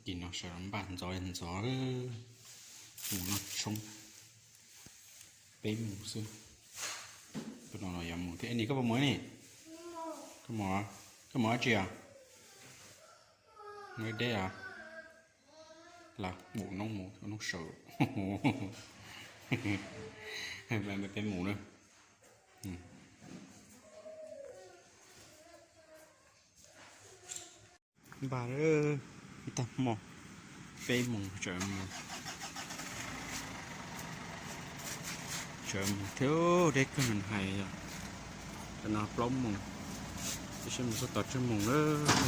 Tim no sawv los npaj ntxov ntxov mus noj tshoob. Peb mus xwb. Tus no los yuav mus thiab. Ej, nim koj puas mus ne? Koj mus, koj mus dab tsi os? Mus deb os. Los mus noob, mus noob sawv. Peb mus na. Npaj ib tag hmo, peb moos tseem mus, tseem mus thiab, deb kawg nws hais yog. Tam no plaub moos, peb seb mus txog tom tsawg moos na,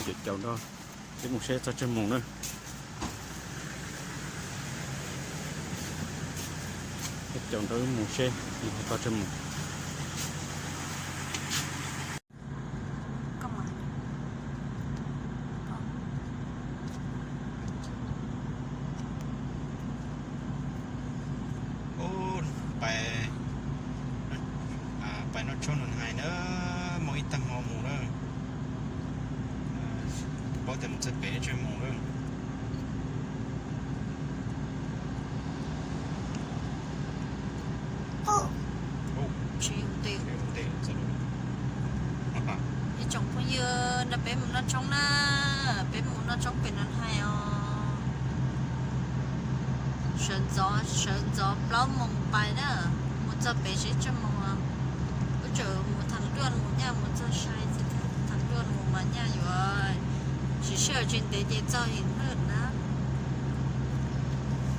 caum caum nrog peb mus seb txog tsawg moos na. Peb caum nrog wb mus seb mus txog tsawg moos. Ub, pais, pais noj tshoob nws hais na, moos ib tag hmo mus na. Paub tias mus txog pem tsawg moos na. Ib tsoom phooj ywg, nrog peb mus noj tshoob na, peb mus noj tshoob pem no hais os. Sawv ntxov, sawv ntxov plaub moos pais na, mus txog pem seb tsawg moos. Wb tseem mus thav duaj mus nyaj mus txog sai, thav duaj mus mas nyaj yuav siv sij hawm tsis ntev ces txog ib hnub na.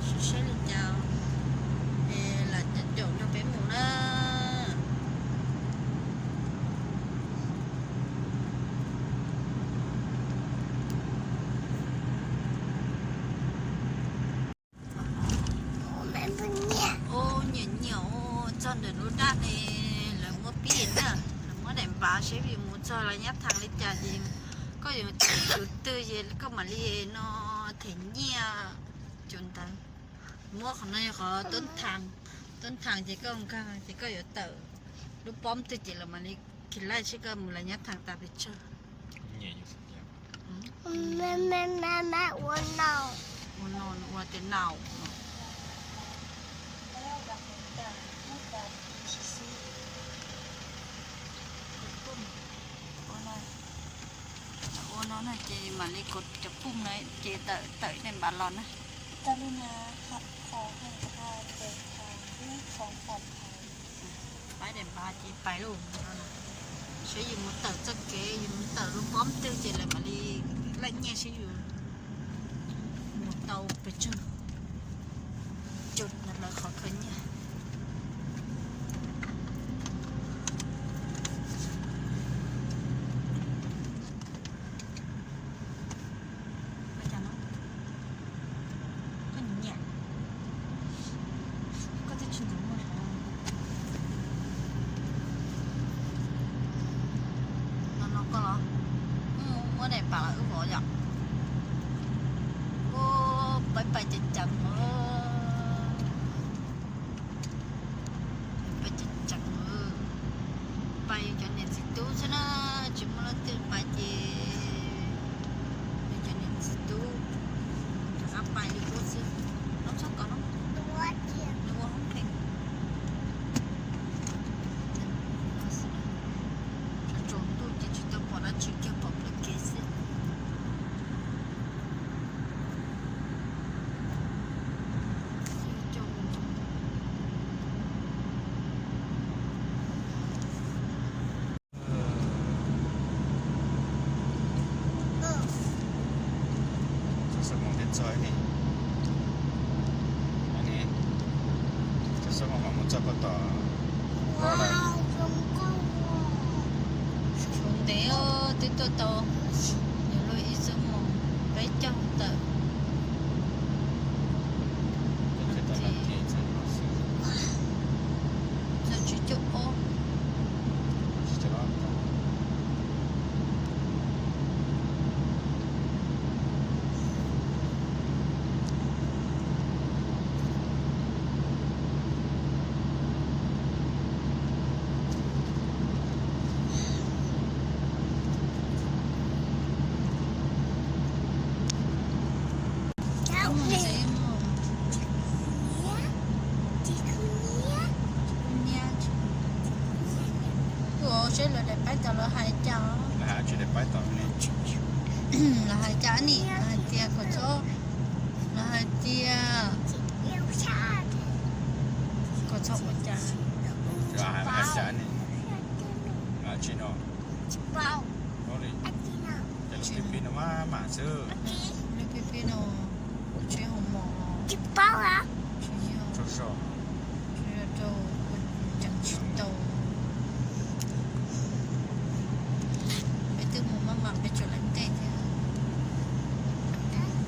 Siv sij hawm li cas es lam caum nrog peb mus na. Ub, nyiam nyiam, txog ntawm lub daj ne, lawv muab pib na, lawv muab daim npav seb vim mus txog lawv nyab thas li cas ces koj yuav tus twg ces koj mam li no them nyiaj cov ntawd. Muab qhov no yog qhov tub thas, tub thas ces koj nkag ces koj yuav tawm lub pob twg ces lawv mam li kis laij seb koj mus lawv nyab thas tas pes tsawg. Ua no, ua tias naus. Ua no na ces mam li kov cov pum na ces tawm, tawm daim npav los na. Pab daim npav ces pais lauj. Seb yus mus tawm txoj kev, yus mus tawm lub pob twg ces lawv mam li laij nyiaj seb yus mus tau pes tsawg. Cov lawv qhov khaws nyiaj. Koj nyiam, koj twb tsis ntxov muaj. No no koj los muab daim npav los wb vov yom. Ua, pais pais ceev ceev os. Pais ceev ceev os. Pais cov niam txiv tub xwb na, tsis muaj leej twg pais ces cov niam txiv tub rov qab pais li qub xwb. Los txhob kov no, nws ua hoob pheej. Tsaus ntuj ces tsis tau pom dab tsi kiag, pom plawv kev xwb. Txog xab moos thiaj txog ne. Txog xab moos mam mus txog pem tom. Tshuav ntev twb tuaj tau, yuav luag ib xuab moos peb caug tawm. Txog tsib caug ob. Kuv seb lawv daim paib tom lawv hais cas. Lawv hais cas ni, lawv hais tias kom txhob, lawv hais tias kom txhob ua cas. Lawv hais cas ni, tsis no, li, cas lub pib pib no mas mam xwb. Lub pib pib no tsis hau mos. Tsis yog, tsis yog rau, tseem tsis tau. Peb twb mus maj mam peb tsuas lawv tej thiab.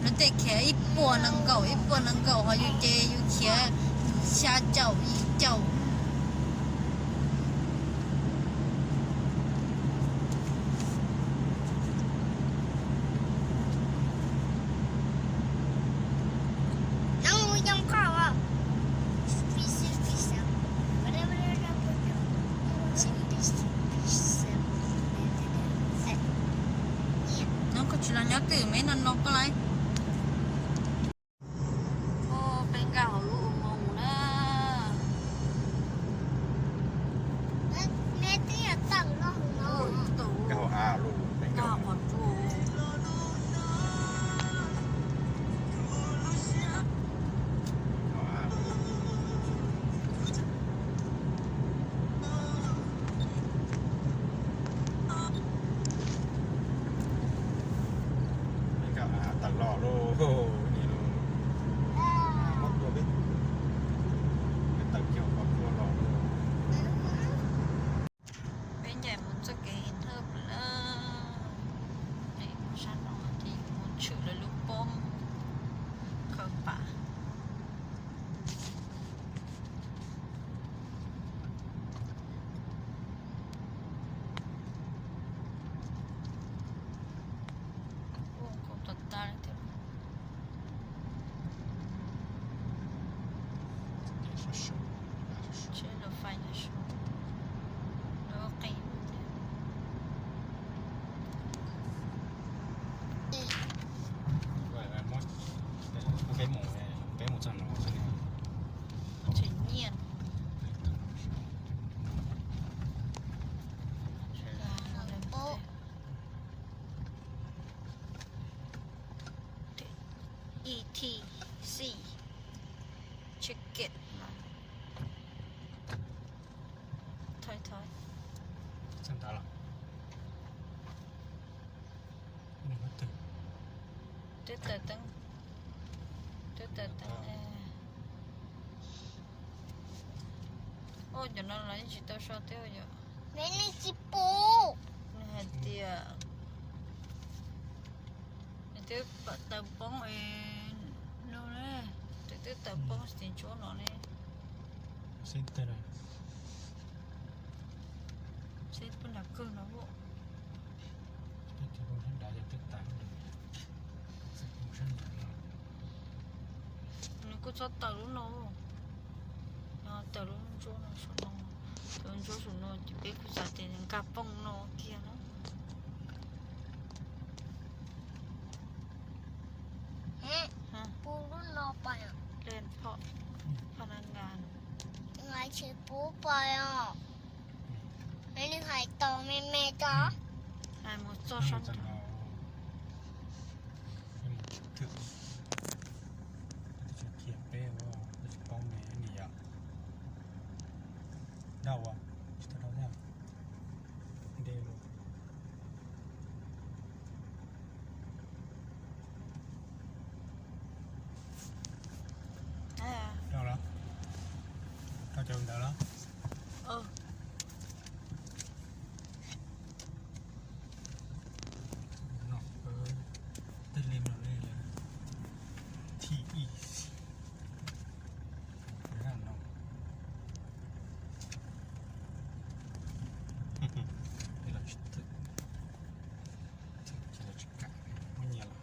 Lawv tej khiav ib puas nees nkaum, ib puas nees nkaum, ho yus ces yus khiav xya caum yim caum. No koj tsis los nyob twm me no no koj lawm. Peb nkag hauv lub u moo na. Tawm los lauj, ni lauj, muab tua peb, peb tawm kiag qhov tsua los lauj. Peb ncaim mus txoj kev hib thawj lawm. Sab no ces mus tshwm lawv lub poob khaws pam. Ua nkaus tag tag li thiab. Tsheb lawv fais nyob saud, lawv qis thiab. Peb mus, peb mus txog no xwb. Tseem nyiaj. E T C ticket. Thov, thov. Txog ntawd los? Twb tawm teeb, twb tawm teeb. Ua cov no los yeej tsis tau so thiab yom. Nws tsis pub. Nws hais tias nws twb tawm poob es no ne, twb, twb tawm poob txiv ntsuab no ne. Seb, seb puas nram kawg no. Nws kuj txhob tawm lub no, tawm lub ntsuab no saum no, lub ntsuab saum no ces peb kuj xav tias nkag poob no kiag na. Pub lub no pais. Phaj na nkas. Nws tsis pub pais os. Nws hais tau me me tso. Hais mus txog sab nrad. Cia peb ua, peb tsis paub me ni yom. Dau as, tsis tau dau thiab. Nte lus. Dau los? Dau cov ntawd los? No, tej li no ne, T E C. No. Tej los tsis tawm, tej los tsis kam, muab nyias los.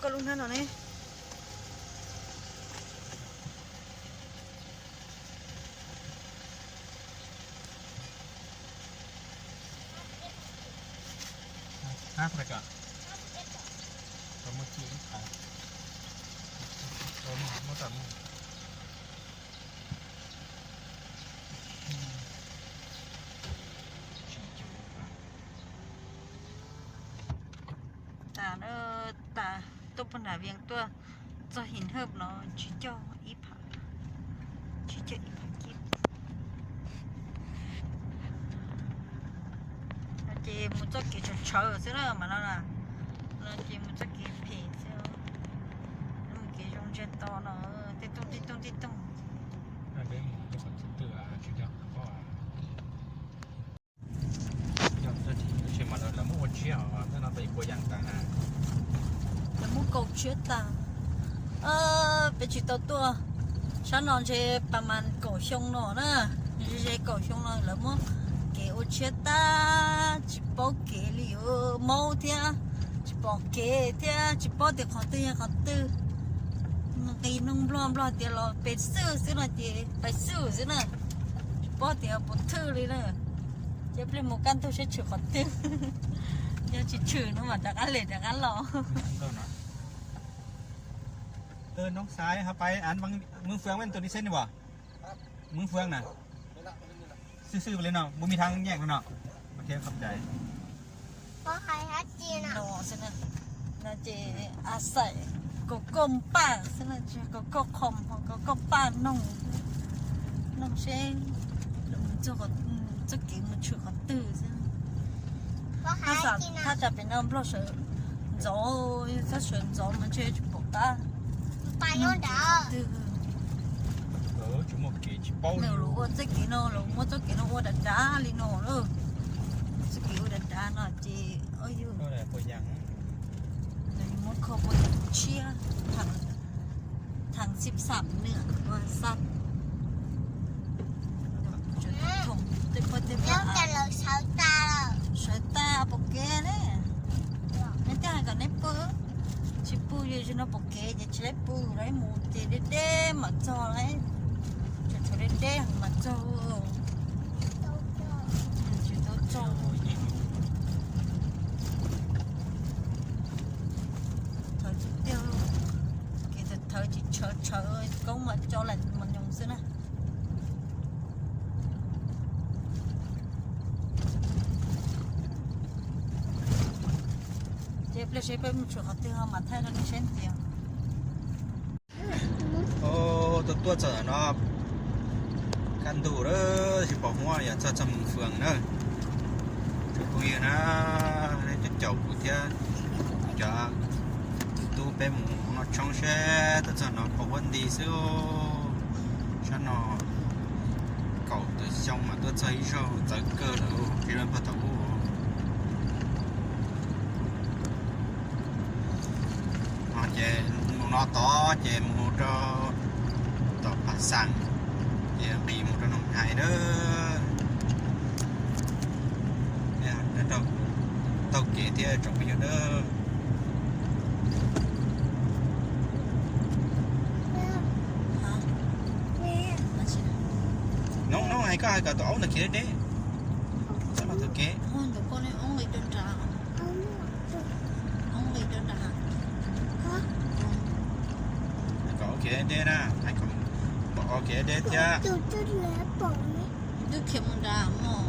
Koj lub hnab no ne. Tab, tau muaj ci ib qho. Tau muaj, muab tau muaj. Tas, tas tuaj puag nram Vias tuaj txog Him Hawj no tsib caug ib phav, tsib caug ib phav kib. No ces mus txoj kev tshawv tshawv xwb na mas no na. No ces mus txoj kev phem xwb, mus kev zoo ntsiag to no, tib tooj tib tooj tib tooj. Lawv muab ua tshiab, lawv muab kaum tshiab tas. Peb tsis tau tuaj sab no ntshe pas mas kaum xyoo no na, ze ze kaum xyoo no lawv muab kev ua tshiab tas, tsis paub kev li, maub thiab, tsis pom kev thiab, tsis paub tias qhov twg yog qhov twg. Nqis noog nplog, nplog tias los pes xwb xwb no ces pes xwb xwb na, tsis paub tias puas thwj li na. Ces pliag mus kaj ntug saib tshwm qhov twg, yog tsis tshwm no mas rov qab les rov qab los. Ơ, nov xaiv hab pais án Mướn Phương ven tus ni xeb ni as, Mướn Phương na. Xwb xwb li no, npua mi thab nyej li no. Ok, khov cai. No ces a xaim kaum kauj npaj xwb na, kaum kauj qhom, kaum kauj paj noog, noog seb txoj kev mus tshwm qhov twg xwb. Thaj tsam pem no nplog sawv ntxov, txhob sawv ntxov mas ntshe tsis pom qab. Nws ua txoj kev no, lawv muab txoj kev no ua dav dav li no lawm. Txoj kev ua dav dav no ces muab kho pua tshiab, thaj tsam xib xam nws ua xaj. Sawv tas pom kev ne. Neb twb hais kom neb pw, tsis pw li, zaum no pom kev ces tsis laib pw lawm, mus ces deb deb mam txog lawm, tshuav tshuav deb deb mam txog. Tsis tau txog. Thawv tiag tiag, kev thawv thawv tsis tshawv tshawv, koob mas tso lam mos nyoos xwb na. Ces pliag seb peb mus tshwm qhov twg ho mam thaij rau nej saib ntxiv. Tuaj tuaj txog no kaj ntug lawm, tsis pom huab, yog txog txog Mường Phường na. Tsoom phooj ywg na, nej caum caum kuv thiab cov tub peb mus no tshoob seb tuaj txog no pom huab nti xwb. Sab no kaum tawm xyoo mas tuaj txog ib zaug txawv kawg lawm, tsis lawv pog thaum ub. Ces mus no tod ces mus rau tom Pha Xas, ces nqis mus rau Noo Hais na. Taug kev thiab tsoom phooj ywg na. Noob noob hais koj hais kom tus aub ntawd khiav deb deb, txhob los taug kev. Hais kom aub khiav deb deb na, hais kom pom aub khiav deb deb thiab. Twb khiav mus nrad mog.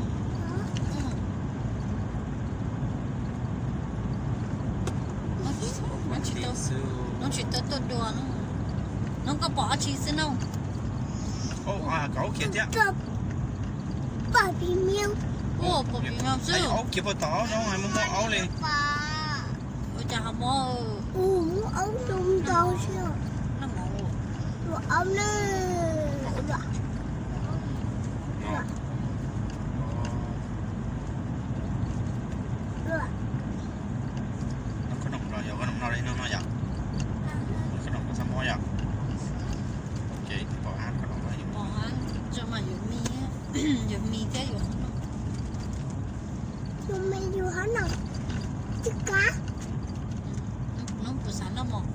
Noob tsis tau tuaj dua no. Noob, koj pom dab tsi xwb noob? Kom aub khiav thiab. Pom phim nyoo xwb. Aub khiav puag tom noob, muaj muaj aub li. Ua cas ho mob? Muaj aub zoo ntau xwb. Ua aub na. Khoom no yog khoom no li no no yom. Khoom no txhob mob yom. Ces pom hab khoom no, pom hab tso mas yuav mis, yuav mis thiab yuav khoom no. Yuav mis yus hab no tsis kav. Noob puas xav noj mov?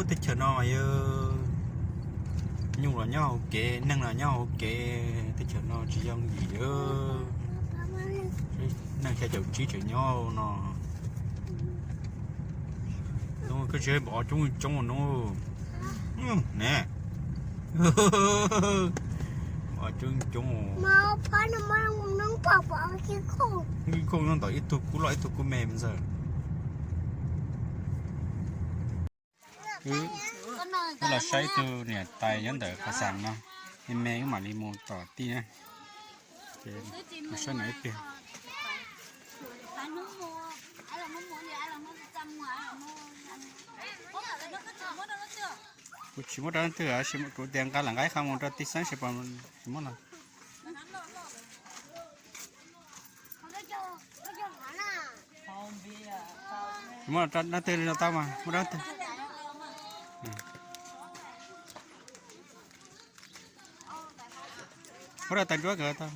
Teb chaws no mas yog Nyuj los nyob hauv kev, neeg los nyob hauv kev, teb chaws no tsis yooj yim. Neeg xya caum tsib tseem nyob no. Koj tsis pom coob coob no ne. Coob coob. Nkauj no ntawm ib tug kub loj ib tug kub me ntxawg. Wb los saib ib tug niam tais nyob ntawm qhov xeem no, me me wb mam li mus tom tij na. Ces los saib nws ib pliag. Kuv tsis muab rau leej twg, kuv tias nqa lam nqa ib qho mus rau tij xeeb seb puas tsis muab los. Tsis muab rau leej twg li no tau mas muab rau leej twg. Muab rau tais nruab kawg tau.